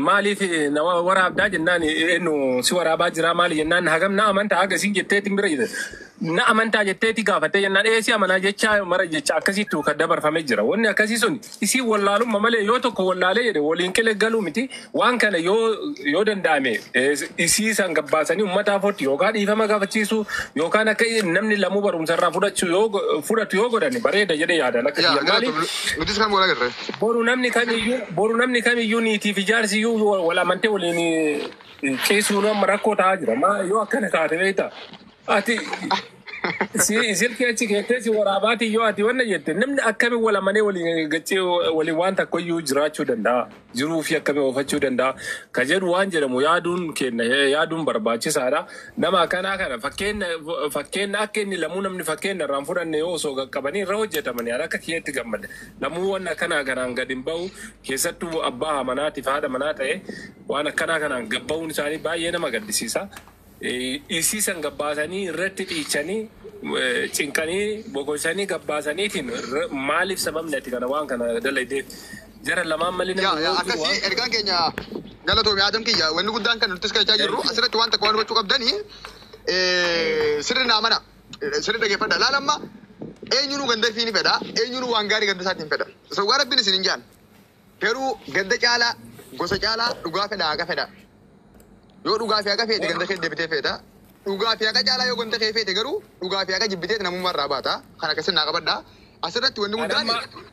Maaliif na waraabdaa jennaan, eenyu si waraabaa jira maali jennaan, hagam na amantaa haga isin jetteetiin bira jira. Na amantaa jetteeti gaafattee jennaan, eessi amanaa jecha mara jecha akkasittu kan dabarfamee jira. Wanni akkasii sun isii wallaalumma malee yoo tokko wallaalee jedhe waliin qilee galuu miti. Waan kana yoo danda'ame isii san gabbaasanii uummataaf hotti yookaan dhiifama gaafachiisu yookaan akka namni lamuu barumsa irraa fudhachuu yoo fudhatu yoo godhani bareeda jedhee yaadan akka Yaa kiyya. Maali? Galatoom, nutis kan godhaa jirre. Boru namni kamiyyuu niitiif ijaarsi iyyuu wal amantee waliin ciisuun amma rakkoo ta'aa jira. Maa yoo akkana taate beektaa? Ati si silkii achi keettee si waraabaati yoo ati wanna jette, namni akkamiin wal amanee waliin gaccee waliin waan takka iyyuu jiraachuu danda'a? Jiruu fi akkamiin oofachuu danda'a? Ka jedhu waan jedhamu yaaduun kenna, yaaduun barbaachisaadha. Nama akkanaa kana fakkeenya akka inni lamuu namni fakkeenya irraan fudhanne yoo osoo qaqqabanii irra hojjetamanii akka kiyyaatti gammada. Lamuu waan akkanaa kanaan gad hin bahu, keessattuu abbaa manaatiif haadha manaa ta'e waan akkanaa kanaan gabba'uun isaanii baay'ee nama gaddisiisa. Isii san gabbaasanii irratti dhiichanii, cinqanii boqochanii gabbaasaniitiin maaliif sababni ati kana waan kana dalagdeef jara lamaan malee Yaa namni yaa yoo jiru akkasii waan ergaan keenya galatoomi Adam kiyya. Wanni guddaan kan nutis kachaa jirru asirratti waan takka waan hubachuu qabdanii sirri naa mana sirri dhageeffadha. Laala, amma eenyunuu ganda fi ni fedha, eenyunuu waan gaarii ganda isaatiin fedha. Dhugaa rabbiin isin hin jaan, garuu ganda caalaa, gosa caalaa dhugaa fedha, haqa fedha. Yoo dhugaa fi haqa feete ganda kee deebitee feeta. Dhugaa fi haqa caalaa yoo ganda kee feete garuu dhugaa fi haqa jibbitee namummaa irraa baata. Kan akkasin naa qabadha. Asirratti wanni guddaan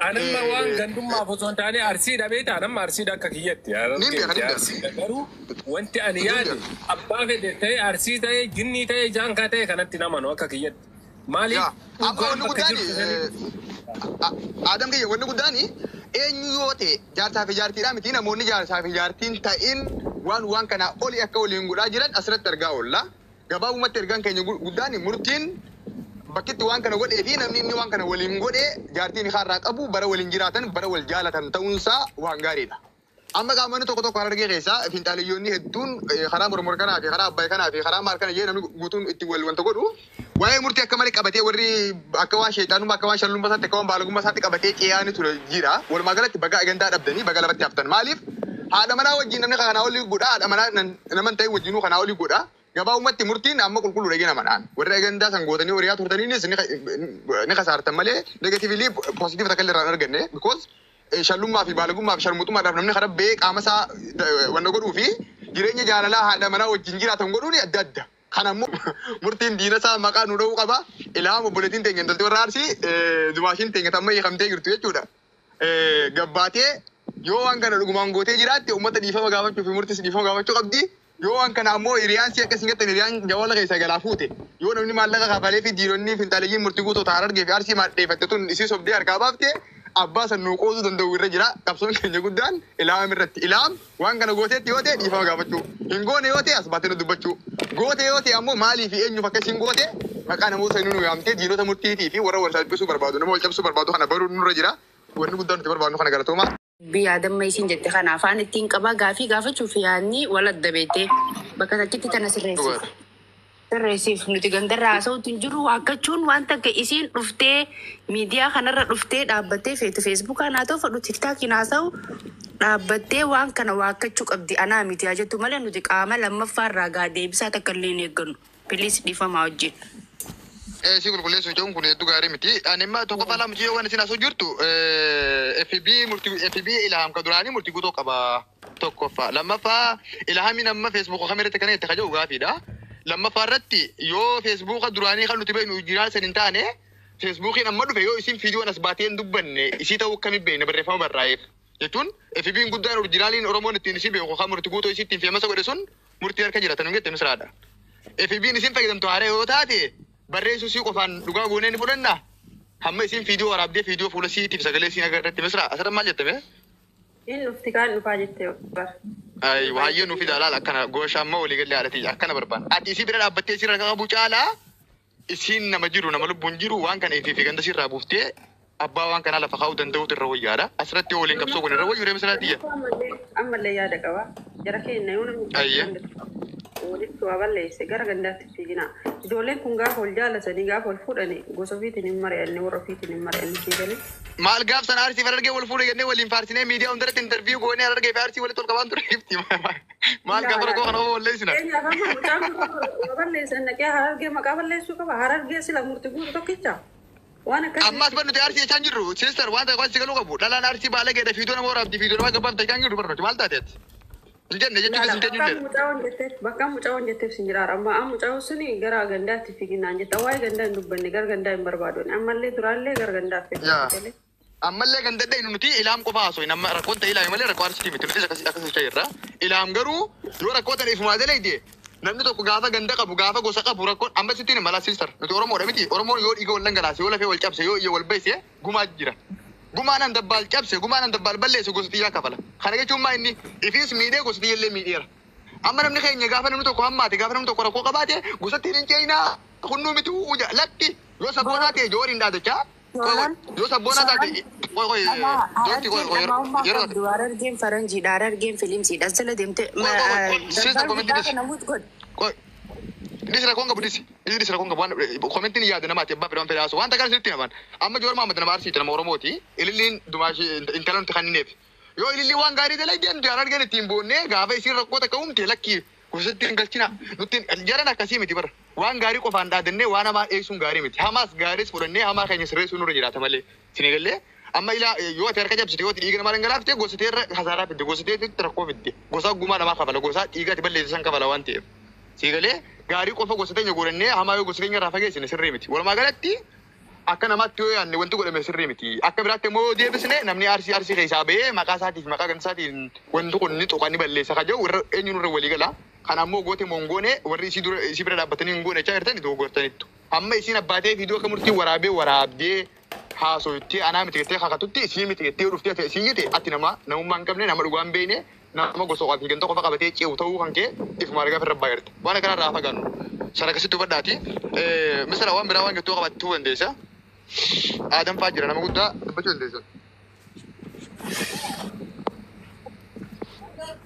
Anamma waan gandummaaf osoo hin taane Arsiidha beektaa, anamma Arsiidha akka kiyyatti. Niin beeka, niin beeka. Arsiidha, garuu wanti ani yaade abbaa fedhe ta'e, Arsii ta'e, jinnii ta'e, jaankaa ta'e kanatti namanu akka kiyyatti. Maaliif Yaa, amma dhugaan wanni bakka guddaan jirtu sanii Adam kiyya, wanni guddaan eenyu yoo ta'e jaarsaa fi jaartiidha miti, namoonni jaarsaa fi jaartiin ta'in waan kanaa oli akka waliin godhaa jiran asirratti argaa oolla. Gabaabumatti ergaan keenya guddaan murtiin bakkitti waan kana godhee fi namni inni waan kana waliin godhee jaartiin irraa qabu bara waliin jiraatan, bara wal jaalatan ta'uunsaa waan gaariidha. Amma qaamonni tokko tokko Harargee keessaa finxaaliyyoonni hedduun karaa mormor kanaa fi karaa Abbaay kanaa fi karaa maal kana jee namni guutuun itti wal wanta godhu waa'ee murtii akka malee qabatee, warri akka waan sheexanummaa, akka waan shallummaa isaatti, akka waan baalagummaa isaatti qabatee ce'aani ture jira. Walumaa galatti baga agandaa dhabdanii baga lafatti haftan. Maaliif haadha manaa wajjin namni kanaa olii godha, haadha manaa nama hin ta'in wajjinuu kanaa olii godha. Gabaabumatti murtiin amma qulqulluu dhagee nama dhaan. Warri agandaa san gootanii horiyaa turtaniinis ni kasaartan malee negatively positive takka illee irraa hin arganne, because shallummaa fi baalagummaa fi sharmuxummaadhaaf namni karaa ba'ee qaama isaa wanta godhuu fi jireenya jaalalaa haadha manaa wajjin jiraatan godhuun adda adda. Kana ammoo murtiin diina isaa maqaa nu dha'uu qaba. Ilaamu obboleettiin teenya intalti warra Arsii dumaashiin teenya tamma hiikamtee jirtu jechuudha. Gabbaatee yoo waan kana dhugumaan gootee jiraatte uummata dhiifama gaafachuu fi murtiis dhiifama gaafachuu qabdi. Yoo waan kana ammoo hiriyaan si akkas hin jettan, hiriyaan jawala keessa galaa fuute. Yoo namni maallaqa kafalee fi diinonni finxaaleeyyiin murtii guutuu Harargee fi Arsii maadheeffatte tun isii sobdee harkaa baafte, abbaa san nuu qoosuu danda'u irra jira. Qabsoon keenya guddaan Ilaam irratti. Ilaam waan kana gooteetti yoo ta'e dhiifama gaafachuu. Hin goone yoo ta'e as baatee nu dubbachuu. Goote yoo ta'e ammoo maalii fi eenyuuf akka isin goote maqaa namoota inni nu yaamtee diinota murtiitii fi warra wal salphisuu barbaadu, nama wal cabsuu barbaadu kana baruu nurra jira. Wanni guddaan nuti barbaadnu kana, galatooma. Biyya adamma isin jette kana afaan ittiin qabaa gaafii gaafachuuf yaadni wal adda beektee bakka takkitti tana sirreessiif. Sirreessiif nuti gandarraa haasa'uutu hin jiru, waakkachuun waan takka isiin dhuftee miidiyaa kanarra dhuftee dhaabbattee feetu Facebookaan haa ta'u, fadhu TikTokiin haa ta'u, dhaabbattee waan kana waakkachuu qabdi anaa miti haa jettu malee nuti qaama lammaffaarraa gaa deebisaa takka illee hin eeggannu. Please, dhiifamaa wajjin. Si qulqulleessuuf jechuun kun hedduu gaarii miti. Ani immoo tokkoffaa lama yoo waan isin asoo jirtu FB murtii FB Ilhaam ka duraanii murtii guutuu qaba tokkoffaa. Lammaffaa, Ilhaamiin amma Facebook kamirratti kana itti kaja'u gaafiidha. Lammaffaa irratti yoo Facebooka duraanii kan nuti beeknu jiraan san hin taane, Facebookiin amma dhufe yoo isin viidiyoon as baatee hin dubbanne isii ta'uu akkamiin beekna barreeffama barraa'eef. Jechuun FB'n guddaan originaliin Oromoon ittiin isii beeku kan murtii guutuu isii ittiin famous godhe sun murtii harka jira tanuu jette misraadha. FB'n isin fayyadamtu haara yoo taate barreessuu sii qofaan dhugaa goonee ni fudhanna. Hamma isin viidiyoo waraabdee viidiyoo fuula siitiif sagalee siin agarratti misraa asirra maal jettame? Inni dhufti kaan dhufaa jettee bar. Ay, waayyee nu fida laal, akkana goosha amma walii galee haadhati akkana barbaada. Ati isii bira dhaabbattee isii ragaa qabu caalaa isiin nama jiru, nama lubbuun jiru waan kana ifii fi ganda sirraa buuftee abbaa waan kanaa lafa kaa'uu danda'utu irra wayyaadha. Asirratti waliin qabsoo kun irra wayyu deemsa tiyya. Ammallee yaada qaba. Jara keenya yoo namni Ayye. walitti waa balleesse gara gandaatti fiigina. Ijoolleen kun gaafa wal jaalatanii gaafa wal fuudhanii gosa ofiitiin hin mari'anne, warra ofiitiin hin mari'anne fiiganii. Maal gaaf sana Arsii fi Harargee wal fuudhe jennee waliin faarsinee miidiyaa hundarratti interview goonee Harargee fi Arsii walitti ol qabaan ture gifti. Maal gaafa rakkoo kana walleessina. Keenyaaf amma mucaan kun waa balleessan dhaqee Harargee maqaa balleessuu qaba. Harargee sila murti guutu tokkicha. Waan akkasii. Ammas bar nuti Arsii jechaan jirru sister, waan takka waan si galuu qabu, dhalaan Arsii baalageedha, fiidoo nama waraabdi, fiidoo nama gabbaafta jechaan jirru. Bar nuti maal taateet hin jenne jechuun isin teenyu Bakka jedhe. Mucaa jetteef, bakka mucaa jetteef sin jiraara. Amma mucaa suni gara gandaatti fiiginaan jetta. Waa'ee gandaa hin dubbanne, gara gandaa hin barbaadu. Ammallee duraallee gara gandaa fiigin. Ammallee ganda dhaynu nuti Ilaam qofa haasoo amma rakkoon ta'e Ilaami malee rakkoo Arsiitii miti, nutis akkas akkas jechaa jirra. Ilaam garuu yoo rakkoo ta'e ifumaa dalagde. Namni tokko gaafa ganda qabu, gaafa gosa qabu, rakkoon amma sittiin mala. Sister, nuti Oromoodha miti? Oromoon yoo dhiiga wal dhangalaase, yoo lafee wal cabse, yoo iyya wal beese, gumaa jira. Gumaan an dabbaal cabse, gumaan an dabbaal balleesse, gosa xiyyaa kafala. Kana jechuun maa inni ifiis miidhee gosa xiyyallee miidheera. Amma namni keenya gaafa namni tokko hammaate, gaafa namni tokko rakkoo qabaate, gosatti hin ceenaa kunnuu miti uja lakki. Yoo sabboonaa ta'e jooriin dhaadachaa, yoo sabboonaa taate, qoy qoy joorti, qoy qoy, yeroo Qabdu Harargeen faranjiidha, Harargeen filimsiidha. As jala deemte Qoy, qoy, qoy, sister, comment this. Namoota godhu. Qoy dhisi, rakkoon qabu dhisi, dhisi, dhisi, rakkoon qabu. Waan commentiin yaada namaati, abbaa fedhan fedhaasu waan takkaan sirriitti namaan. Amma Joor Maamad nama Arsiiti, nama Oromooti. Ililliin dumaashi intala nuti kannineef yoo ililli waan gaarii dalagdeen nuti Harargeen ittiin boonnee, gaafa isiin rakkoo takka uumte, lakki gosatti hin galchina nutti jaran. Akkasii miti bara. Waan gaarii qofaan dhaadannee waan hamaa dheessuun gaarii miti. Hamaas gaariis fudhannee hamaa keenya sirreessuu nurra jiraata malee. Sinigallee amma ilaa, yoo ati harka cabsite, yoo ati dhiiga namaa dhangalaafte, gosatee irra kasaaraa fidde, gosatee rakkoo fidde, gosaa gumaa namaa kafala, gosaa dhiiga ati balleesse san kafala waan ta'eef. Siigalee gaarii qofa gosa teenya godhannee hamaa yoo gosa teenya irraa fageessine sirrii miti. Walumaa galatti akka namaatti yoo yaadne wanti godhame sirrii miti. Akka biraatti immoo yoo deebisne, namni Arsii keessaa bahee maqaa isaatiif maqaa ganda isaatiin wanti kun ni tuqa, ni balleessa ka jedhu irra eenyuun irra walii gala. Kana ammoo goote mongoone warri isii dura isii bira dhaabbatanii hin goone jechaa jirtan dogoggortaniittu. Amma isiin abbaatee viidiyoo akka murtii waraabee waraabdee haasoftee anaa miti jettee kakatutti, isii miti jettee dhuftee ati isii jette, ati nama namummaa hin qabne, nama dhugaa hin beekne, nama gosa ofii ganda qofa qabatee ce'u ta'uu kan kee ifuma argaa firra baay'erte. Waan akkanaa irraa fagaannu. Sana akkasitti hubadhaati. Misira waan biraa waan jettuu qabaachuu dandeessa. Aadam fa'aa jira, nama guddaa dubbachuu dandeessa.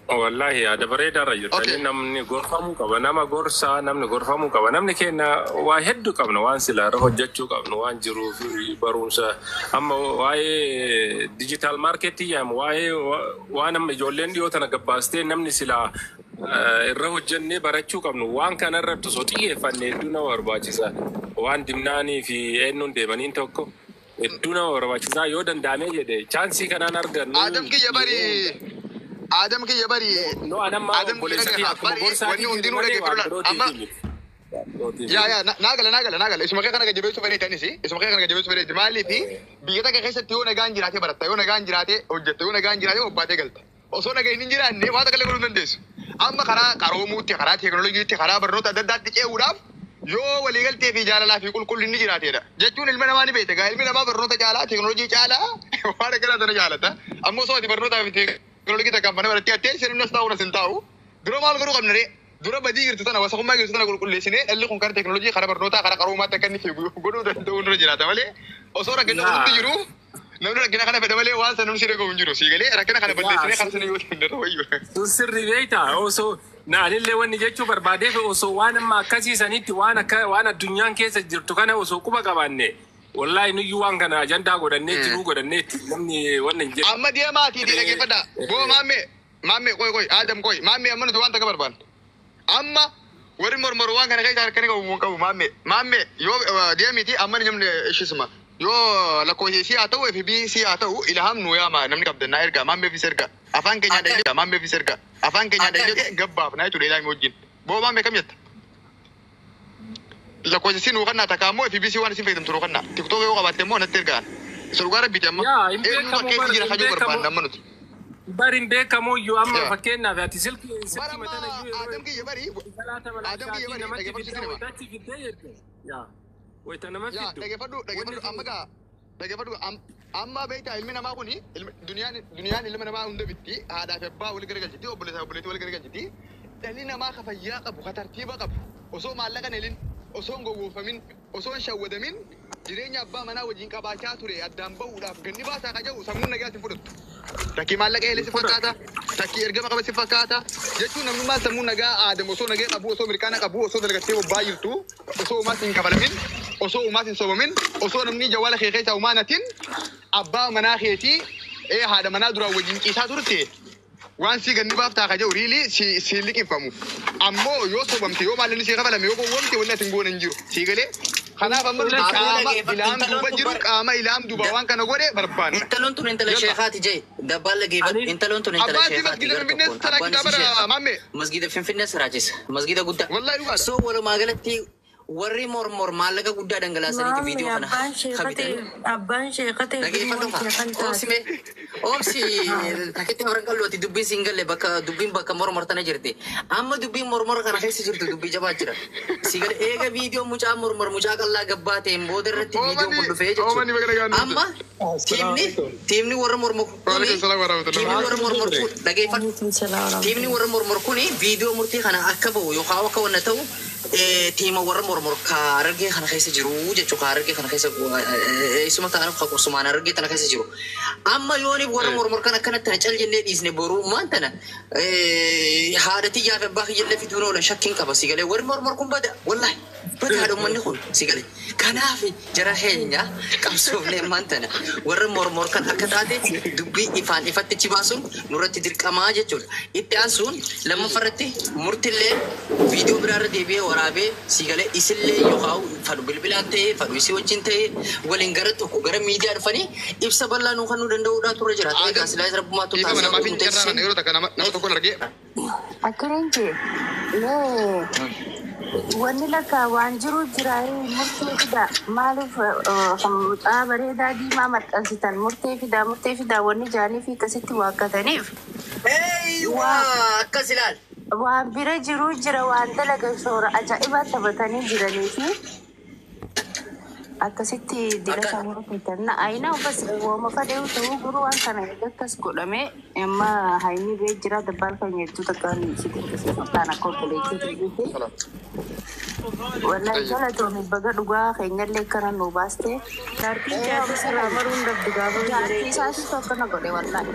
Wallahi yaada bareedaa irra jirtanii. Namni gorfamuu qaba, nama gorsaa namni gorfamuu qaba. Namni keenya waa hedduu qabna, waan silaa irra hojjechuu qabnu, waan jiruu fi barumsa. Amma waa'ee digital marketii jedhamu, waa'ee waan amma ijoolleen dhiyoo tana gabbaastee namni silaa irra hojjennee barachuu qabnu, waan kana irratti osoo xiyyeeffanne hedduu nama barbaachisa. Waan dimnaanii fi eenyuun deemaniin tokko hedduu nama barbaachisaa yoo danda'amee jedhe chaansii kanaan argannu. Aadam kiyya bari. Aadam kiyya bari. No, anamma Aadam kiyya obboleessa kiyya dhaggeeffa. akkuma Bari gorsaatii wanni hundinuu malee waan dhaggeeffadhu. birootiif Amma miti. Yaa yaa, naa gala, naa gala, naa gala. Isuma kee kana jabeessuu fedheetanis, isuma kee kana jabeessuu fedheeti. Maaliif biyya takka keessatti yoo nagaan jiraate baratta, yoo nagaan jiraate hojjetta, yoo nagaan jiraate obbaatee galta. Osoo nagaan hin jiraanne waan takka illee godhuu hin dandeessu. Amma karaa qaroomuutti, karaa teekinooloojiitti, karaa barnoota adda addaatti ce'uudhaaf yoo waliigaltee fi jaalalaa fi qulqullinni jiraateedha. Jechuun ilma namaa ni beekta. Gaa ilmi namaa barnoota caalaa, teekinooloojii caalaa waan akkanaa sana jaalata. Amma osoo ati barnootaa fi teekinooloojii takkaan mana barattee hattee isin nas taa'u nas hin taa'u. Dura maal godhuu qabna ree? Dura badii jirtu tana, wasaqummaa jirtu tana qulqulleessinee dhalli kun karaa teekinooloojii, karaa barnootaa, karaa qaroomaatti akka inni fiigu godhuu danda'uu nurra jiraata malee osoo rakkina nutti jiru namni rakkina kana fedha malee waan sana namni dhagahu hin jiru. Sii galee rakkina kana balleessinee karaa sana yoo danda'u wayyu. Sun sirri beektaa, osoo naanillee wanni jechuu barbaadeef osoo waan amma akkasiisanitti waan akka waan addunyaan keessa jirtu kana osoo quba qabaanne, wallahi nuyyuu waan kana ajandaa godhannee jiruu godhanneetti namni wanni hin jedhu. Amma deemaatii dhaggeeffadhaa. Boo maammee, maammee, qoy qoy, Aadam, qoy maammee, amma nuti waan takka barbaanna. Amma warri mormoru waan kana keessa harka ni qabu hin qabu maammee. Maammee yoo deemiti amma namni ishisuma yoo lakkoofsa isii haa ta'u, FB isii haa ta'u, ilhaam nu yaama, namni qabdan naa ergaa, maammee fi ergaa, afaan keenyaan dhaggeeffadhaa, maammee fi ergaa, afaan keenyaan dhaggeeffadhaa, gabbaaf naa jechuudha ilhaami wajjin. Boo maammee, kam jetta? Lakkoofsa isii nuu kannaa, takka ammoo FB waan isin fayyadamtu nuu kannaa. TikTok yoo qabaatte immoo natti ergaan. Isa dhugaa rabbiiti amma. Yaa, hin Eenyutu beekamu akka keessa bara, jira hin kajuu beekamu. barbaanna amma nuti. Bari hin beekamu iyyuu amma Yaa. fakkeenyaaf ati silkii Bara silkii amma matana iyyuu yeroo Aadam kiyya bari Salata Aadam kiyya malaaikaatii bari namatti dhaggeeffadhu fiddee sitti hima. wayitachi fiddee jette. Yaa. Wayita nama Yaa, fiddu. dhaggeeffadhu, dhaggeeffadhu, Wanni amma gaa dhaggeeffadhu, amma beektaa ilmi namaa kuni duniyaan duniyaan ilma namaa hunda bitti, haadhaa fi abbaa wal garagalchiti, obboleessaa fi obboleettii wal garagalchiti. Dhalli namaa ka fayyaa qabu, ka tartiiba qabu, osoo maallaqa hin helin, Osoo hin gowwoofamin, osoo hin shawwadamin jireenya abbaa manaa wajjin qabaachaa ture addaan bahuudhaaf ganni baasaa ka jedhu sammuun nagaa si fudhattu. Takkii maallaqa eelee si fakkaata, takkii ergama qaba si fakkaata. Jechuun namnummaan sammuu nagaa aadamu osoo nagaa qabu, osoo mirkaana qabu, osoo dalagattee bobbaa jirtu, osoo uumaas hin kafalamin, osoo uumaas hin sobamin, osoo namni jawwaala kee keessa uumaa natin abbaa manaa keetii haadha manaa duraan wajjin ciisaa turte waan si ganni baaftaa ka jedhu riilii si liqimfamu. Ammoo yoo sobamte, yoo maallaqni si kafalame, yoo gowwoomte, wanni ati hin goone hin jiru. Si galee? Kanaaf amma nuti qaama ilaam duuba jiru, qaama ilaam duuba waan kana godhe barbaanna. Intaloon tun intala sheekaati jee dabbaan lageeffadhu. Intaloon tun intala Abbaan si sheekaati masgida gara Finfinnee tokkoon. sana Abbaan kitaaba isii sheeka. maamme. Masgida Finfinnee siraachisa. Masgida guddaa. Wallahi dhugaadha. So walumaa galatti warri mormor maallaqa guddaa dhangalaasaniiti Maammi viidiyoo kana abbaan sheekatee kabitan. Abbaan sheekatee Dhageeffadhu fi kaa. sheekan Oobsi taate. mee. Oobsi takkitti afran qallooti dubbiin siin galle bakka dubbiin bakka mormor tana jirti. Amma dubbiin mormor kana keessa jirtu dubbii jabaa jira. Si gale eega viidiyoo mucaa mormor mucaa qallaa gabbaa ta'een booda irratti viidiyoon kun Oomani dhufee jechuudha. oomani baga nagaan dhufte. Amma tiimni tiimni warra mormor kuni Waalaikum salaam warahmatullahi tiimni warra mormor kun dhageeffadhu. Alaikum salaam. Tiimni warra mormor kuni viidiyoo murtii kana akka ba'u yookaan akka wanna ta'u tiima warra mormor ka Harargee kana keessa jiru jechuudha. Ka Harargee kana keessa isuma ta'an ka qursumaan Harargee tana keessa jiru. Amma yooniif warra mormor kana akkanatti tana cal jennee dhiisne boruu maan tana haadha xiyyaa fi abbaa kiyyallee fiduun oolan shakkiin qaba si galee warri mormor kun bada wallaahi badaadha uummanni kun si galee. Kanaaf jara keenya qabsoofnee maan tana warra mormor kan akka taate dubbii ifaan ifatti achi baasuun nurratti dirqamaa jechuudha. Itti aansuun lammaffaarratti murtillee viidiyoo biraarra deebi'ee waraabee si galee isillee yookaan fadhu bilbilaan ta'ee fadhu isii wajjin ta'ee waliin gara tokko gara miidiyaa dhufanii ibsa bal'aa nuu kennuu danda'uudhaa turre jira. Ta'ee Adam gaasilaayis rabbumaatu dhiifama taasisaa namaaf nu hin carraa teessisee. kana yeroo takka nama nama tokkoon argee. Akkana jee mee wanni lakka waan jiru jira murtee fidaa maaliif kan mucaa bareedaa diimaa maxxansitan murtee fidaa murtee fidaa wanni jaanii fi akkasitti waakkataniif Eeyyuwaa akkas ilaal. Waan bira jiru jira waan dalagan shoora ajaa'ibaa taphatanii jiranii fi akkasitti dila Akkana. isaanii rukutan. Na ayina bas wooma fadheewu ta'uu guruu waan kana erga akkas godhame amma hayni bee jira dabbaal kan jettu takka si dinqisiifamtaan akka obboleettii jirti. Wallahi galatoomii baga dhugaa keenyallee akkana nu baaste. Jaartiin jaartii sirraa maruun dabdu gaafa Jaartii jireenya. isaatiitu akkana godhe wallahi.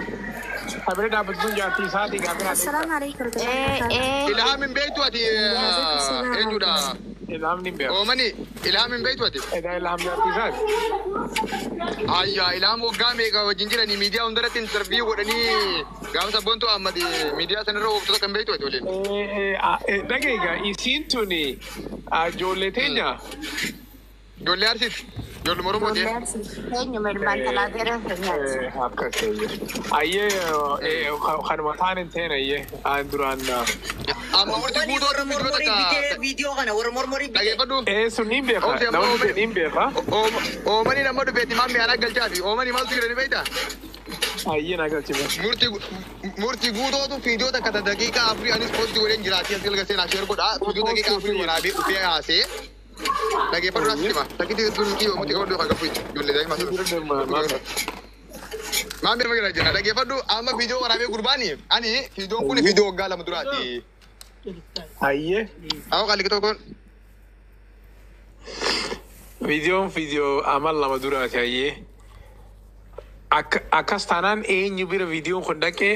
Abirri dhaabbatu sun jaartii isaatii gaafa naa Assalamu alaikum Ee warahmatullahi ee. Ilhaam hin beektu ati wabarakatuh. eenyudha? Ilhaamni hin beeku. Oomani ilhaam hin beektu ati? Edaa ilhaam jaartii isaati. Ayyaa ilhaam waggaa meeqa wajjin jiranii miidiyaa hundarratti interview godhanii gaafa sabboontu Ahmad miidiyaa sanarra ooftoota kan beektu ati waliin. Dhageega isiin tuni ijoollee teenya Ijoollee Arsiiti. Ijoollee Oromooti. Ijoollee Arsii eenyuma ilmaan talaateera keenyaati. Akkas ta'e. Ayyee kanuma taan hin ta'in ayyee aan duraan Amma murtii Wani guutuu warra viidiyoo mormorii bitee takka viidiyoo kana warra mormorii bitee. dhageeffadhu. Sun niin beeka Oomsi amma namni oomani niin beeka oomani nama dhufeeti maammi ana galchaafi oomani maaltu jira ni beektaa? Ayyee naa galchime. Murtii guutuutu viidiyoo takka ta daqiiqaa 4 anis post godheen jiraati as galgasee naa share godhaa viidiyoo daqiiqaa 4 waraabee dhufee haasee dhageeffadhu naas hima takkitti tun kiyyoo murtii qabadhu haa gafu ijoollee daa'ima Maammi nama jira jira dhageeffadhu amma viidiyoo waraabee gurbaani ani viidiyoon kun viidiyoo waggaa 2 duraati. Ayyee Awwa qalli tokkoon viidiyoon viidiyoo amal 2 duraati ayyee. Akkas taanaan eenyu bira viidiyoon kun dhaqee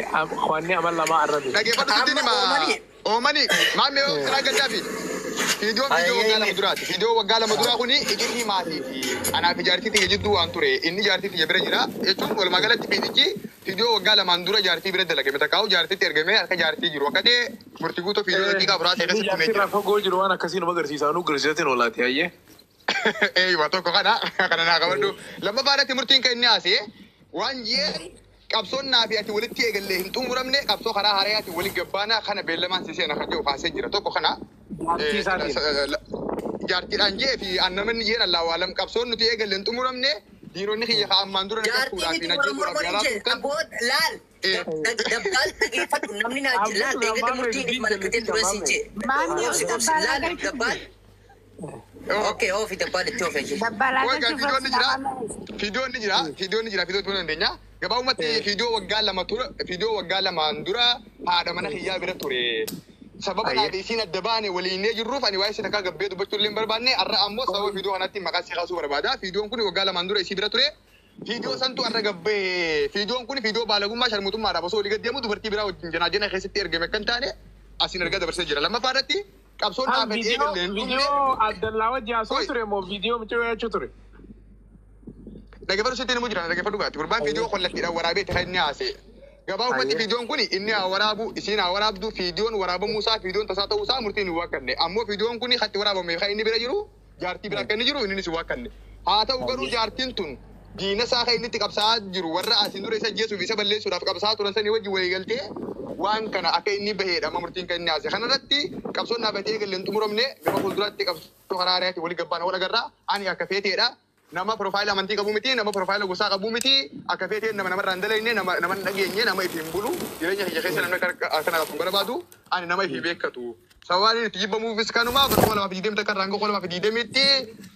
wanni amal 2 arrabe. Dhageeffadhu sitti Amma hima oomani. oomani maammi yoo siraa galchaafi viidiyoon viidiyoo waggaa 2 duraati viidiyoo waggaa 2 duraa kuni iccitii maatii fi anaaf jaartii tiyya jidduu waan ture inni jaartii tiyya bira jira jechuun walumaa galatti viidichi viidiyoo waggaa 2 dura jaartii bira dalagame takkaa'u jaartiitti ergamee harka jaartii jiru akka ta'e murtii guutuu viidiyoo daqiiqaa 4 ta'e keessatti himee Jaartii jira. irraa fagoo jiru waan akkasii nama agarsiisa nu agarsiisatiin oolaati ayyee. Eeywa tokko kana kana naa qabadhu lammaffaa irratti murtiin kan inni haasee waan jee qabsoon naa fi ati walitti eegallee hin xumuramne qabsoo karaa haaraa ati walitti gabbaana kana beellamaan si seena kan jedhu kaasee jira tokko kana. Jaartii isaatiin. Jaartiidhaan jee fi annamanni jeen allaahu alam qabsoon nuti eegalle hin xumuramne diinonni kiyya ka ammaan dura na Jaartii qabsuudhaaf miti fi na warra ajjeesuudhaaf mormorii yaalaa jee turtan. abboon laal dabbaal dhageeffadhu namni naa laal deeggarta murtiin if malakatee dura siin jee. Maammi Obsi obsi dabbaalaa laal galchuuf dabbaal. Okay oofi dabbaal itti oofe jee. Dabbaalaa Wagaa galchuuf viidiyoon ni jira. rabsi Viidiyoon ni jira. Viidiyoon ni jira. Viidiyoo turuu dandeenya. Gabaabumatti viidiyoo waggaa 2 tura viidiyoo waggaa 2 dura haadha mana kiyyaa bira ture. Sababa naaf isiin adda baane waliin jirruuf ani waa'ee isa takkaa gabbee dubbachuu illee hin barbaanne har'a ammoo sababa viidiyoo kanatti maqaa isii kaasuu barbaada. Viidiyoon kun waggaa lamaan dura isii bira ture. Viidiyoo santu har'a gabbee. Viidiyoon kun viidiyoo baalagummaa sharmuutummaadhaaf osoo olii gad deemu dubartii biraa wajjin janaajana keessatti ergame kan taane asiin ergaa dabarsee jira. Lammaffaa irratti qabsoon dhaabbatee eegalee hin dhumne. Viidiyoo Abdallaa wajji haasoo ture moo viidiyoo mucayyoo jechuu ture? Dhaggeeffadhu sitti ni jira dhaggeeffadhu gaati. Gurbaan viidiyoo kollattiidhaan waraabee itti kan inni haasa'e. Gabaabumatti viidiyoon kun inni haa waraabu isiin haa waraabdu viidiyoon waraabamuu isaa viidiyoon tasaa ta'uu isaa murtiin hin waakkanne. Ammoo viidiyoon kun hatti waraabame kan inni bira jiru jaartii bira akka inni jiru innis hin waakkanne. Haa ta'u garuu jaartiin tun diina isaa kan inni itti qabsaa'aa jiru warra asiin dura isa ajjeesuuf isa balleessuudhaaf qabsaa'aa turan sanii wajjin walii galtee waan kana akka inni baheedha amma murtiin kan inni haase. Kanarratti qabsoon dhaabbatee eegalee hin xumuramne gama fuulduraatti qabsoo karaa haaraatti walii gabbaan wal agarraa ani akka feeteedha. Nama profaayila amantii qabu miti, nama profaayila gosaa qabu miti, akka feeteen nama namarraa hin dalagne, nama nama hin dhageenye, nama ifiin bulu, jireenya kiyya keessa namni akkana qabu hin barbaadu, ani nama ifii beekkatu. Sababaan inni itti jibbamuufis kanuma bara 2020 takka irraa hanga 2020tti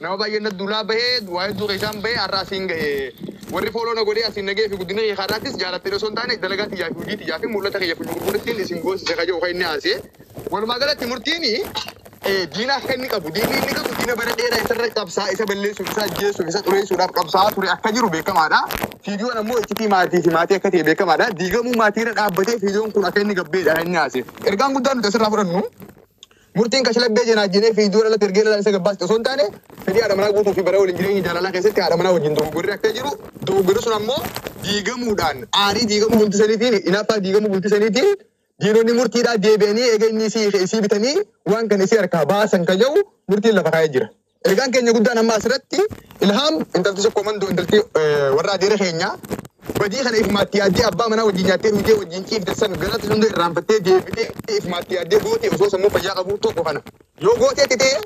nama baay'een na duulaa bahee, waa hedduu keessaan bahee har'a asiin gahee. Warri fooloo na godhee asiin nagahee fi guddina kiyya har'aattis jaalattee osoo hin taane dalagaa tiyyaa fi hojii tiyyaa fi mul'ata kiyya funyoo gurgurattiin isin goosise kaja'u kan inni haasee. Walumaa galatti murtiin diina akka inni qabu diinni inni qabu diina bara dheeraa isarra qabsaa isa balleessuuf isa ajjeesuuf isa xureessuudhaaf qabsaa ture akka jiru beekamaadha. Fiidiyoon ammoo iccitii maatii fi maatii akka ta'e beekamaadha. Diigamuu maatiirra dhaabbatee fiidiyoon kun akka inni gabbeedha inni haase. Ergaan guddaan nuti asirraa fudhannu murtiin kashlabbee janaajinee fiidiyoo dhalatti ergee dhala isa gabbaasti osoo hin taane fedhii haadha manaa guutuu fi bara waliin jireenya jaalalaa keessatti haadha manaa wajjin dogoggorri akka jiru dogoggorri sun ammoo diigamuudhaan aarii diigamuu bultii saniitiin hinaaffaa diigamuu bultii saniitiin diinonni murtiidhaa deebi'anii eega inni isii bitanii waan kana isii harkaa baasan kan jedhu murtiin lafa kaa'ee jira. Ergaan keenya guddaan amma asirratti Ilhaam intalti tokko mandoo intalti warra adeera keenyaa badii kana ifumaatti yaaddee abbaa manaa wajjin nyaattee dhugdee wajjin ciifte san galata hunda irraanfattee deebitee ifumaatti yaaddee goote osoo sammuu fayyaa qabu tokko kana. Yoo gooteetti ta'e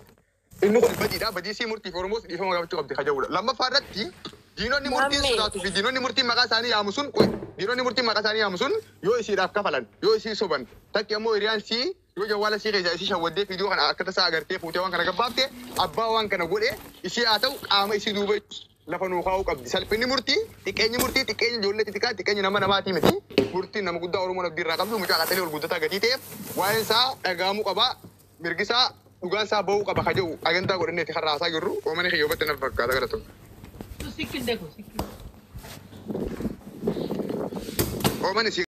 inni kun badiidha. Badii sii murtiif Oromoos dhiifama gaafachuu qabdi kaja'uudha. Lammaffaa irratti diinonni murtiin sodaatu fi diinonni murtiin maqaa isaanii yaamu sun diinonni murtiin maqaa isaanii yaamu sun yoo isiidhaaf kafalan yoo isii soban takki ammoo hiriyaan sii yoo jawwaala sii keessaa isii shawwaddee viidiyoo kana akka tasaa agartee fuutee waan kana gabbaafte abbaa waan kana godhe isii haa ta'u qaama isii duuba lafa nuu kaa'uu qabdi. Salphinni murtii xiqqeenyi murtii xiqqeenyi ijoollee xixiqqaa xiqqeenyi nama namaatii miti. Murtiin nama guddaa Oromoon abdii irraa qabdu mucaa qaxalee ol guddataa gatii ta'eef waa'een isaa dhaga'amuu qaba mirgi isaa dhugaan isaa ba'uu qaba ka jedhu agantaa godhanneeti kan raasaa jirru oomani kiyya hubatte na fakkaata galatoon. Oomani si